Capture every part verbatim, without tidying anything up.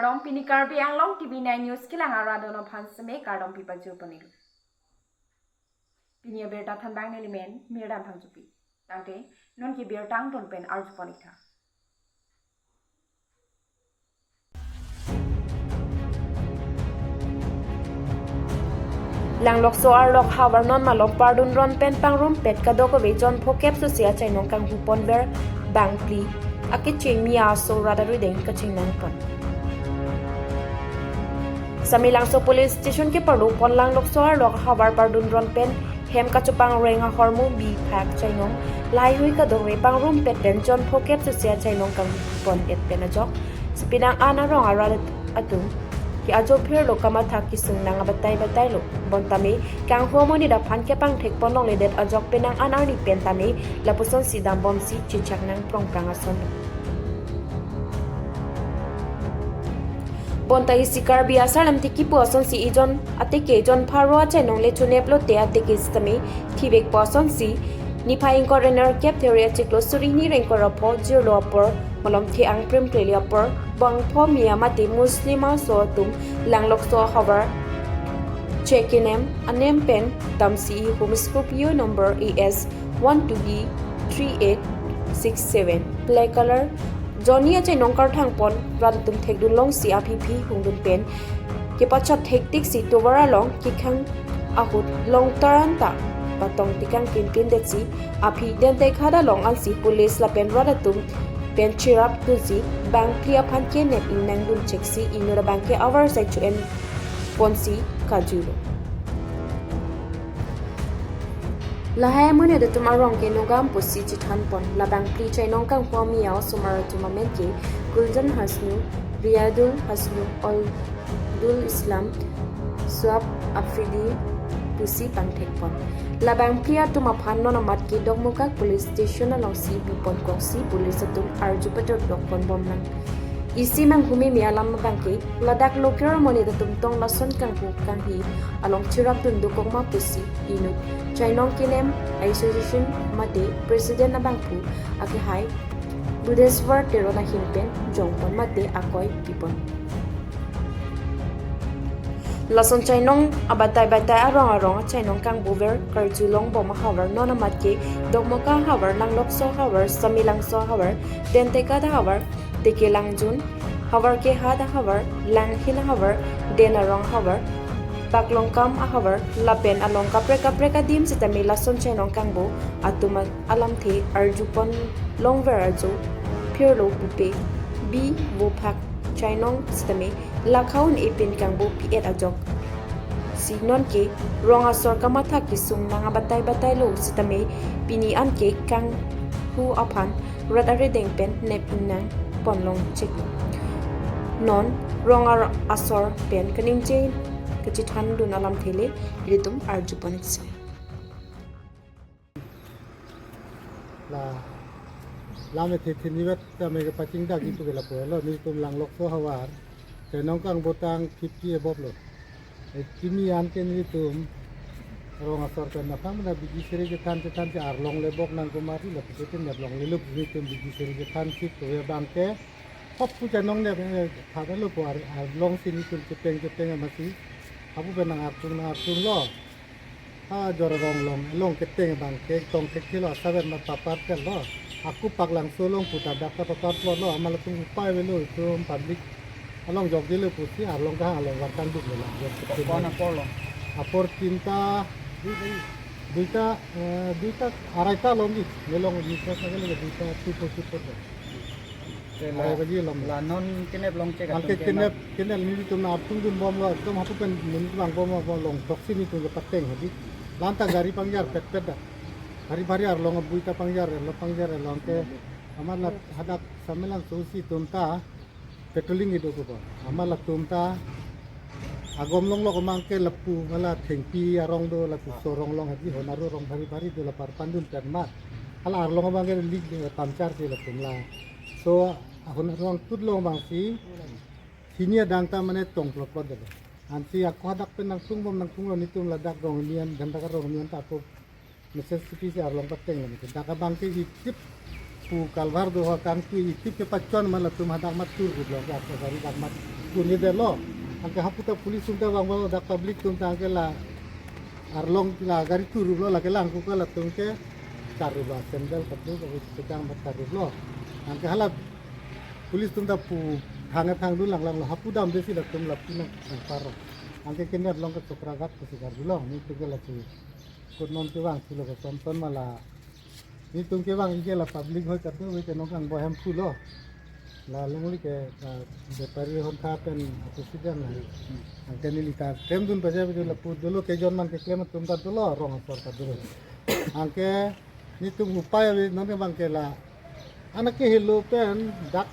Kardom, pini Karbi Anglong T V nine News kelang arat atum aphan seme kardom pipajir ponlo. Pini abirta thanbang neli men Mirdan Phangchopi. Tangte non ke birta angton pen arju pon-ik tha. Langlokso arlok havar non malom pardun ron pen pangrumpet kadokave jon phokep susi achainong kanghu ponver bangphli akecheng mia aso rat arideng kachingnang pon. Samelangso Police Station keparlo pon Langlokso arlok havar pardun ron pen hem kachopang reng ahormu bi phak chainong lahaihui kadokave pangrumpet pen jon phokep susi achainong kanghu pon-et pen ajok si penang an arong arat atum ke ajo phirlo, kamatha kesung nang abatai batailo. Bonta me kanghu amonit aphan kepangthek pon longledet ajok penang an arni pen tame lapusonsi dambomsi chechak nang prongprang asonlo. Bonta isi Karbi asar lamthe kipu asonsi ejon ateke jon pharo achainong le chunep lote ateke sitame thivekpo asonsi niphai ingkoi ra nerkep Theuri achiklo suri hini ra ingkoi ra pho jirlo apor malom the-ang primpleli apor bangpho mia mate Muslim aso atum Langlokso havar chekinem anem pen damsi ihum Scorpio number A S one two D three eight six seven black color jonni achainong karthang pon rat atum thekdun longsi aphi phi hungdun pen kepachat thektiksi tovar along kekhang ahut longtar anta patong tekang pinpindetsi aphi dente khada long ansi police lapen rat atum pen cherapdunsi bangphli aphan kenep ingnangdun cheksi inut abangke avarsai chu-en ponsi kajulo. Lahai amonit atum arong ke Nogam pusi chethan pon. Labangphli chainong kanghu amia osomar atum amen ke Guljan Hasnu, Riyadul Hasnu, Aldul Islam, Suab Afridi pusi pangthek pon. Labangphli atum aphan non amat ke Dokmoka Police Station alongsi pi pon koksi police atum arju padot dok pon bom nang. Isi manghumeme alam abangke ladak local amonit atum tong lason kanghu kanghi along cherapdun dokok ma pusi inut chainong kenem association mate president abangphu akehai Budeswar Teron ahin pen jongpon mate akoi pipon. Lason chainong abatai batai arong arong achainong kangbuver karjulong bom ahavar non amat ke Dokmoka havar, Langlokso havar, Samelangso havar, Denteka havar, Tekelangjun havar, Kehat havar, Langhin havar, Den arong havar, Baklongkam havar lapen along kaprek kaprek adim sitame lason chainong kangbu atum alamthe arjupon longver ajo phirlo pupe bi vophak chainong sitame lakhaun epin kangbu pi-et ajok si non ke rong asor kamatha kesung nang abatai batailo sitame pini an ke kanghu aphan rat arideng pen nep ingnang ponlong chek. Non rong ar-, asor pen kaningje kachethandun alamthe le ilitum arjupon-ikse. La, lam ethe thinivet tame kepachingdak ipu ke lapu lo, nelitum Langlokso havar chainong kangbutang fifty above lo. E, pini an ke nelitum rong asor pen na pamna bidi seri chethan chethan che arlong le bok nang kumari lapu ke nep longle lo, nelitum bidi seri chethan si tu ya bangke hop pu chainong nep, eh, thadalo pu ar-, arlong si nelitum chepeng chepeng masi hapu pen nang artung nang artung lo. Ha jor rong long, long keteng bangke tong thekthelo asaver ma papar tel lo. Aku Paklangso along puta dak ta papar lo lo, amal tum upai avelo itum public along jokjelo pusi arlong kehang along wartang duk lo lang. Jok keteng. Ko-an apor long? Apor tinta, duita, eh, duita, araita long di. Melong duita sagal duita, two four, two four. Te la, arai baji long. La non kenep long chek anke atum ke kenep, ma- kenep nelitum na artungdun bomlo, ekdom hapu pen monit vangbomlo, long toksi nelitum kepateng hadi. Lanta gari pangjar petpet dak. Bhari bhari arlong abui ta pangjar, lo pangjar, lo anke amat la hadak Samelangso si atum ta patrolling ido kubo. Amat latum ta agom longlok amang ke lapu mala thengpi arong do, lapu sorong long hadi hon aru rong bhari bhari do la parpandun pen ma. Hala arlong abangke lik, eh, pamchar si latum la. So, ahon arong tut long abang si, sini adang ta mane tong plot plot delo. Ansi ako hadak pen nangtung bom nangtung lo nelitum ladak rong nian, dan dak rong nian ta ako mesen sipi si arlong pateng lo nelitum. Dak abangke itip pu kalvar do ha kangtui itip kepachon ma latum hadak mat tur gublo ke ako gari dak mat. Kuni delo, anke hapu ta police atum ta vanglo, dak public atum ta anke la arlong la gari turuplo, lake langkok latum ke karuplo, sandal kadu kadu sedang mat karuplo. Anke hala police atum ta pu thang thangdun langlang lo, hapu damde si latum lapu nang nangpar. Anke kene arlong ke Chokraghat ke si karuplo, nelitum ke la si. Kut non kevang si lo ke son son ma la. Nelitum kevang ke la public hoi kadu ke nongkang bohem pulo. La longle ke, ah, bepari hon kha pen apusi dam la. Anke neli ta klemdun paja paja lapu dolo ke jon man keklem atum ta dolo rong asor ta dolo. Anke nelitum upai ave non kevang ke la. Anak ke helo pen dak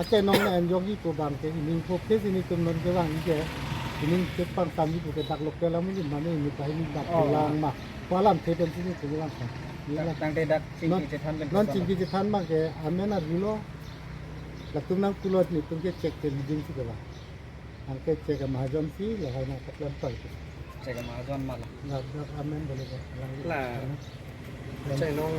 achainong na enjogi ko bang ke ining ko ke si nelitum non kevang ke ining ke pang kami ko ke dak local amu ni mane ini kahi ni dak Oh. Lang ma. Ko alamthe pen si nelitum kevang ka. Ini Tang- lah. Tangte dak Non- chingki chethan pen Non koson. Chingki chethan bang ke amen arjulo. Latum nangpulo nelitum ke check ke leading si kevang. Anke check amahajon si lahai nangpaklang pai. Check amahajon ma la. Nggak, nggak amen boleh, Bang. Lang- La. Lang- Chainong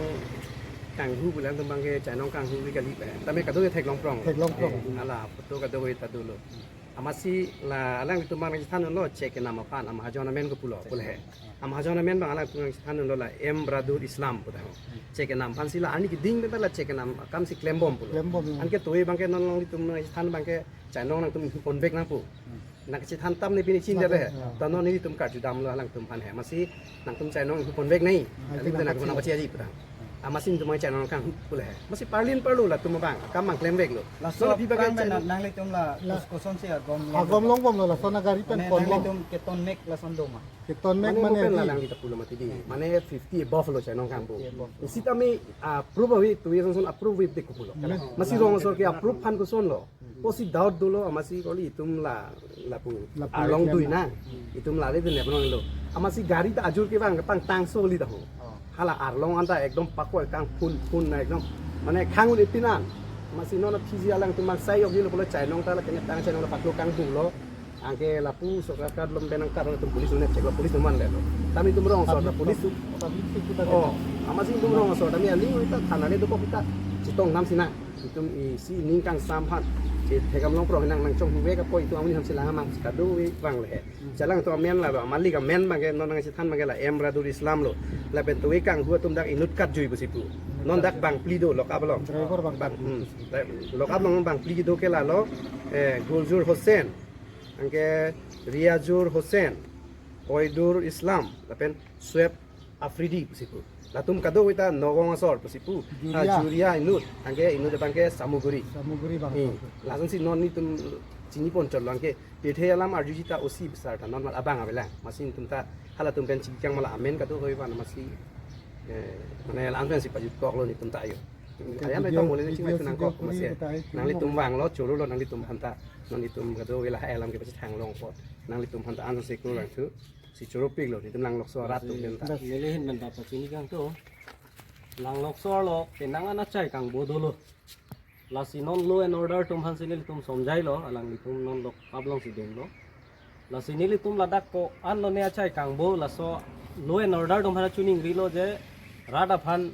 kanghu pulang tumbang ke chainong kanghu ri kali pe. Tame kado ke theklong prong. Theklong prong. Eh, ala photo kado ke ta dolo. Amatsi la alanglitum bang nangchethan lo check kenam aphan amahajon amen ko pulo pulo he. Amahajon amen bang alangtum nangchethan lo la M Bradul Islam puta ho. Check kenam aphan si la ani keding pen ta la check kenam akam si klembom pulo. Klembom, ya. Anke toi bang ke non longlitum nangchethan bang ke chainong nangtum inghu ponvek nangpo. Hmm. Nangchethan tam ne pini chin Nang- dere he. Ya. Ta non nelitum karju damlo alangtum aphan he. Amatsi nangtum chainong inghu ponvek nai. Ah, Aling nang nang pachia. Nang pachia ji putang. Amatsi nelitum chainong kanghu pulo he. Amatsi parlin parlo latum abang. Kam mang klemveklo. Laso Laso aphi bang prang chainong. Nang- nanglitum la La- kus- koson si agom long- Agom longbomlo lason agari pen Mane ponbom. Nanglitum keton mek lason do ma. Keton mek Mane mane bukan di. Lalang kita pulo mati di. Mane fifty above lo chainong kanghu. Fifty above. Isi tame approve avi tu yason son approve avi dek pulo. Yes. Amatsi rong asor ke approve aphan koson lo. Pusi doubt dolo amatsi kali itum la lapu Lapu arlong lem dui na. Na. Itum la le dene pano lo. Amatsi gari ta ajur kevang kepang tangso li ta ho. Oh. Hala arlong anta ekdom pakoi kangphun phun na ekdom. Mane khangun ipinan. Amatsi non phiji alangtum mangsai yok lo pulo chainong ta la kene tang chainong la paklo kanghu lo. Anke lapu Chokraghat lom benang kar atum police unet check lo police numan le lo. Tame itum rong asor ta Public police tu. Public si kita Oh, kena. Amatsi itum rong asor tame aling ita thana le dokok ita chetong nam sina. Itum isi ning kangsam aphan. Si thekam long prong nang nangchonghu vek apot itum amonit aphan si lang amang si kado vek vang le he. Hmm. Chelangtum amen la lo, amalik amen bang ke non nangchethan bang ke la M Bradul Islam lo. Lapen toi kanghu atum dak inut kat jui pusi pu. Non dak bang phli do lock up along. Driver bang Bang, phli. Hmm. Lock up along bang phli do ke la lo, eh, Guljur Hussain. Anke Riajur Hussain. Oidur Islam. Lapen Sueb Afridi pusi pu. Latum kado kita Nagaon asor pusi pu. Juria. Ah, Juria inut. Anke inut abang ke Samuguri. Samuguri bang. Hmm. Lason si non nelitum chini pon chot lo anke. Pirthe alam arjuji ta osi besar ta non mal abang avelang. Amatsi nelitum ta halatum pen chingkang mal amen kado koi pan amatsi. Eh, mane la-an pen si pajutkok lo nelitum ta ayo. Oke, Ayan video, ta boleh video chingmai video nangkok kuri amatsi. Kita hai Nanglitum vanglo choro lo nanglitum aphan ta. Nanglitum kado ila alam ke pasi thang long apot. Nanglitum aphan ta an si kurang tu. Si choro pik lo, nelitum Langlokso arat atum pen ta. Neli ahin pen ta pachini kangtung. Langlokso arlo, penang an achai kangbo dolo. Lasi non law and order atum aphan si nelitum somjai lo, alanglitum non lock up along si dun lo. Lasi nelitum ladak ko-an lo ne achai kangbo, laso law and order atum aphan choningri lo je rat aphan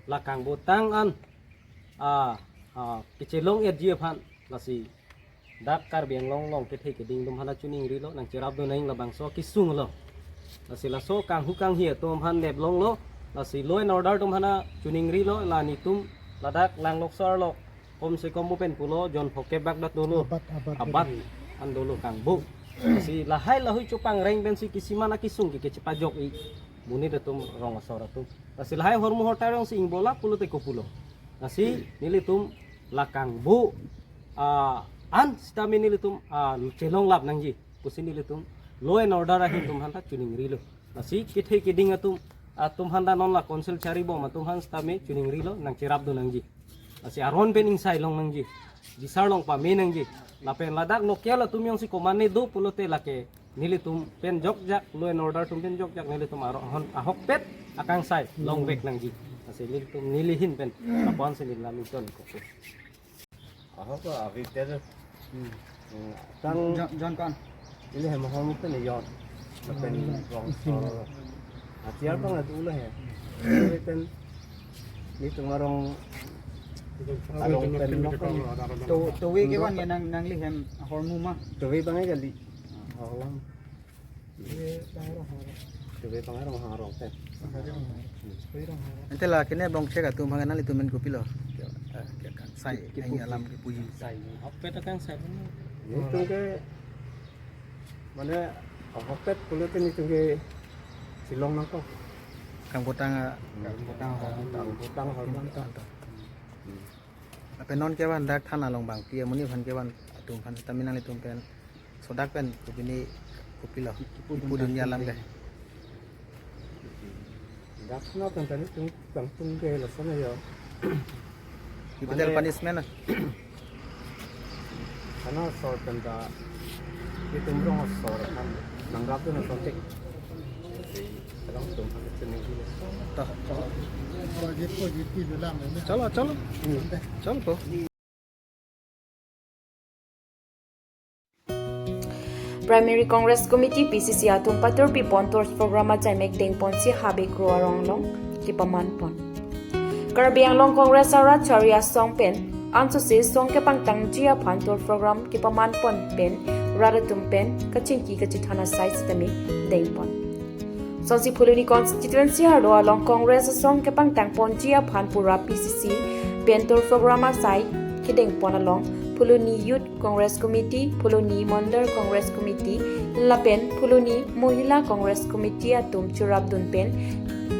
la kangbo tang an, a, a, kechelong etji aphan, lasi dak Karbi Anglong along kethe keding atum aphan choningri lo, nangcherap dun nang labangso kesung lo. Lasi laso kanghu kanghi atum aphan neplong lo, lasi law and order atum aphan choningri lo, la nelitum ladak Langlokso arlo, kom se kom mo pen pulo, jon phokep bak dak dolo, Abat, abat, abat, abat. An dolo kangbo. Lasi lahai lahui chopangreng pensi kisiman akesung ke kechepajok-i monit atum rong asor atum. Lasi lahai hormu hotar along si ingbola pulote kopulo. Lasi nelitum la kangbo, ah, an sitame nelitum, ah, chelong lap nangji. Pusi nelitum law and order ahin atum aphan ta choningri lo. Lasi kethe keding atum, atum aphan ta non la council charibom atum aphan sitame choningri lo, nangcherap dun nangji. Lasi aron pen ingsai long nangji. Bisar long pame nangji. Lapen ladak local atum jongsi komatne do pulote lake nelitum pen jokjak, law and order atum pen jokjak, nelitum aron ahokpet akangsai long vek nangji. Lasi nelitum neli ahin pen apon si neli lam ington kok. Ahok ko avi ter. Hmm. Hmm. Tang Jon, Jon kon. Ili hem hom pen yon. Lapen Hmm. Rong Isin. Asor. Atiar bang atu ulah ya. Lapen nelitum arong Along pen nok kan. To, to we ke wan ya nang, nangli hem hormu ma. To we bang kali. Horlang. To we bang arong harong pen. Ante la kene bong chek atum hangan nanglitum pen kopilo. Sai, kipu, alam kipuji. Sai. Ahokpet akang sai. Netum ke mane ahokpet pulote netum ke Shillong nangkok. Kang botang, ah, kang botang, kang botang, kang botang. Lapen non kevan dak than along bang pi amonit aphan kevan atum aphan sitame nanglitum pen sodak pen kopine kopilo, kipu, kipu dun alam ke. Dak sona pen tani tung tang tung ke lason ajo. Capital mane punishment na. Sana sor pen ta itum rong sor kan nangrap tu na sontik. Along tum kan sini gila. Toh. Chalo, chalo. Chalo po. Primary Congress Committee, P C C atum patur pipon tour program ajai mek dengponsi Habe Kro arong along kepaman pon. Karbi Anglong Congress arat chari asong pen ansose song kepangtangji aphan tour program kepaman pon pen rat atum pen kachingki kachethan asai sitame dengpon. Sonsi Phuloni constituency arlo along Congress asong kepangtang ponji aphan pura P C C pen tour program asai kedengpon along Phuloni Youth Congress Committee, Phuloni Mondol Congress Committee, lapen Phuloni Mohila Congress Committee atum churap dun pen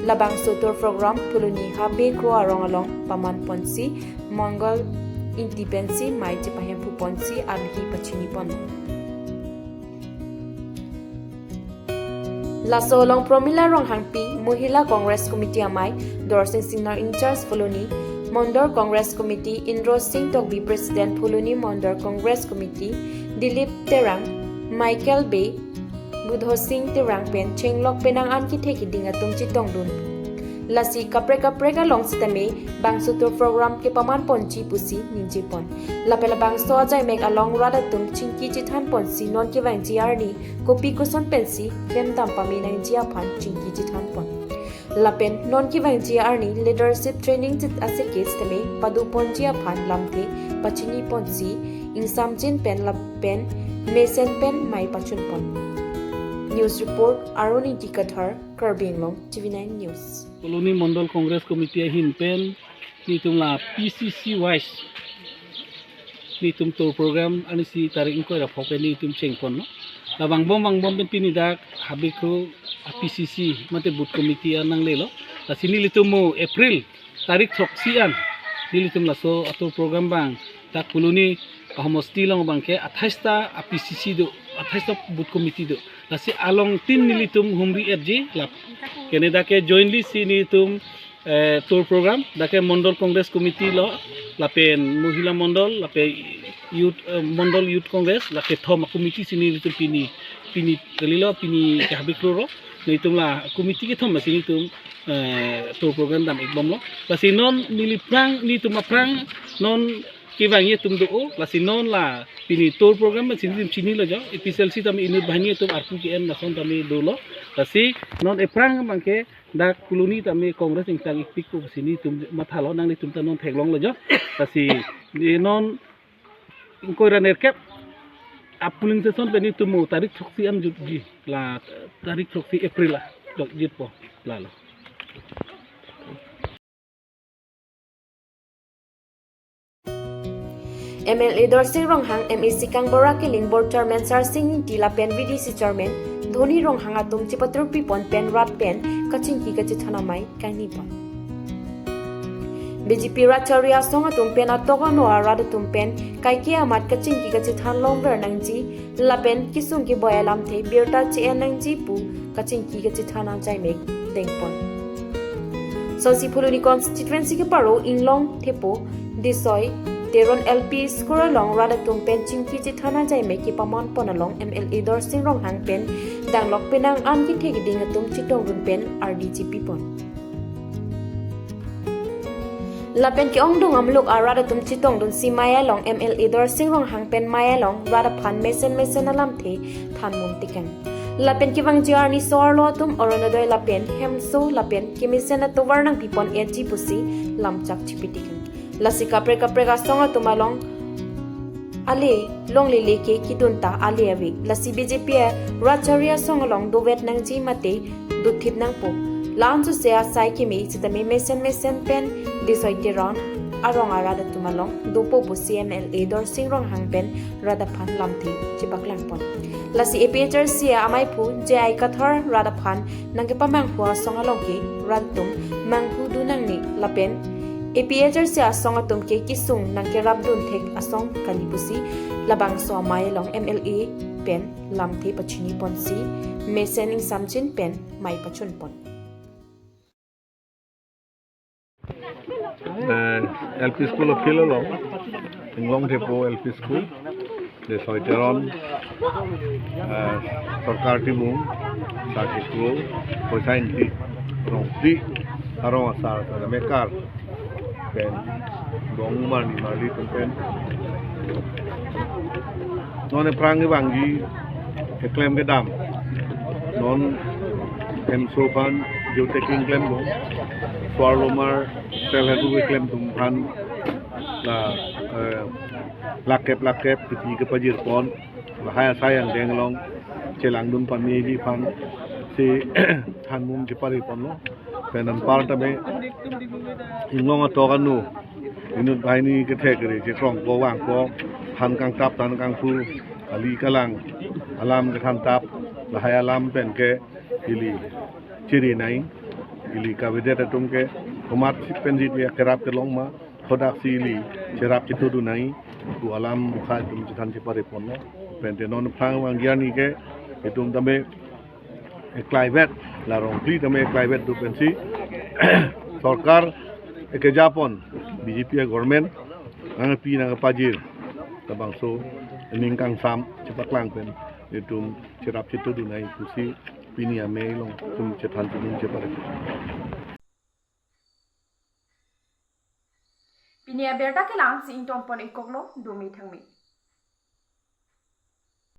labangso tour program Phuloni Habe Kro arong along paman ponsi Mangal Ingti pensi mei chepahemphu ponsi arhi pachini pon. Laso along Promila Ronghangpi, Mohila Congress Committee amei, Dorsing Singnar in charge Phuloni, Mondol Congress Committee, Indro Sing Tokbi President Phuloni Mondol Congress Committee, Dilip Terang, Michael Bey, Budho Sing Terang pen chenglok penang an kethe keding atum chetongdun. Lasi kaprek kaprek along sitame bangso tour program kepaman ponji pusi ningje pon. Lapen labangso ajai mek along rat atum chingki chethan ponsi non kevangji arni kopi koson pensi klemdam pame nangji aphan chingki chethan pon. Lapen non kevangji arni leadership training chit asike sitame pado ponji aphan lamthe pachini ponsi ingsamjin pen lapen mesen pen mei pachun pon. News report, Arun Ingti Kathar, Karbi Anglong, T V nine News. Phuloni Mondol Congress Committee ahin pen netum la P C C wise netum tour program arnisi tarik ingkoi ra phok pen netum chengponlo. La vangbom vangbom pen pini dak Habe Kro a P C C mate booth committee an nanglelo. Lasi nelitum mo April tarik throksi an nelitum laso atour program bang dak Phuloni ahomosti along bang ke athais ta a P C C do, athais ta booth committee do. Lasi along tin nelitum humri etji lap kene dak ke jointly si nelitum, eh, tour program dak ke Mondol Congress Committee lo, lapen Mohila Mondol, lapen Youth, eh, Mondol Youth Congress, lake thom committee si nelitum pini, pini kalilo, pini ke Habe Kro ro, nelitum la committee kethom si nelitum, eh, tour program dam-ikbomlo. Lasi non neli aphrang, nelitum aphrang non kevangji atum do-o, lasi non la pini tour program si nelitum chinilo jo, A P C L C tame inut banghini atum arpu ke-en lason tame dolo. Lasi non aphrang bang ke dak Phuloni tame Congress ingtang-ikpik pusi nelitum mathalo, nanglitum ta non theklonglo jo. Lasi ne non ingkoi ra nerkep a polling station pen nelitum mo tarik throksi an jutji, la tarik throksi April a jutpo lalo. M L A Dorsing Ronghang, M A C Kangbura Killing, Board Chairman Sarsing Ingti lapen V D C Chairman Dhoni Ronghang atum chepatur pipon pen rat pen kachingki kachethan amei kangni pon. B J P rat chari asong atum pen atok ano arat atum pen kaike amat kachingki kachethan longver nangji lapen kesung keboi alamthe birta che-en nangji pu kachingki kachethan ajai mek dengpon. Sonsi Phuloni constituency keparo Inglong Thepo, Disoi, Teron L P School along rat atum pen chingki chethan ajai mek kepaman pon along M L A Dorsing Ronghang pen danglok penang an kethe keding atum chetongdun pen ardi chepi pon. Lapen ke-ongdung amuluk arat atum chetongdunsi mei along M L A Dorsing Ronghang pen mei along rat aphan mesen mesen alamthe thanmum tekang. Lapen kevangji arni so-arlo atum Orunodoi lapen hemso lapen kemesen atovar nangpipon etji pusi lamchak chepi tekang. Lasi kaprek kaprek asong atum along ale longlele ke kedun ta ale ave. Lasi B J P arat chari asong along dovet nangji mate dothip nangpo. La-an suse asai keme sitame mesen mesen pen Desoi Teron arong arat atum along dopo pusi M L A Dorsing Ronghang pen rat aphan lamthe chepaklangpon. Lasi A P H L C amaiphu J I Kathar rat aphan nangkepamanghu asong along ke rat atum manghu do nangne lapen A P H L C asong atum ke kesung nangkerapdun thek asong kali pusi labangso amei along M L A pen lamthe pachiniponsi mesen ingsamjin pen mei pachunpon. Eh, L P school aphi lo, Inglong Thepo L P school, Desoi Teron, eh, Sorkar Timung, Sar Kikro, Poisa Ingti, Rongpi, Arong Asar, Mekar, pen Dong Marni Marli pen pen. Non aphrang vangji keklem kedam. Non hemso aphan geotagging klemlo. Solar lomar self help group keklem atum aphan la, eh, lakep lakep kepi kepajirpon. Lahai asai angdeng along chelangdun pameli aphan si thanmum chepariponlo. Pen anpar tame Inglong atok anu inut banghini kethek kere chekrongpo vangpo, than kangtap than kangthu, kali kalang alam kethan tap, lahai alam pen ke ili chiri nai, ili kavedet atum ke komat si pensi dia kerap kelong ma, hodak si ili cherap chetudun nai, pu alam mukha atum chethan chepariponlo. Pen te non aphrang vangji arni ke itum tame eklaivet, la Rongpi tame eklaivet do pensi sorkar ekejapon, B J P government nangpi nangpajir, labangso ning kangsam chepaklang pen itum cherap chetudun nai pusi pini amei along itum chethan chetun chepare. Pini abirta ke la-an si ingtonpon ikoklo, dumi thangmi.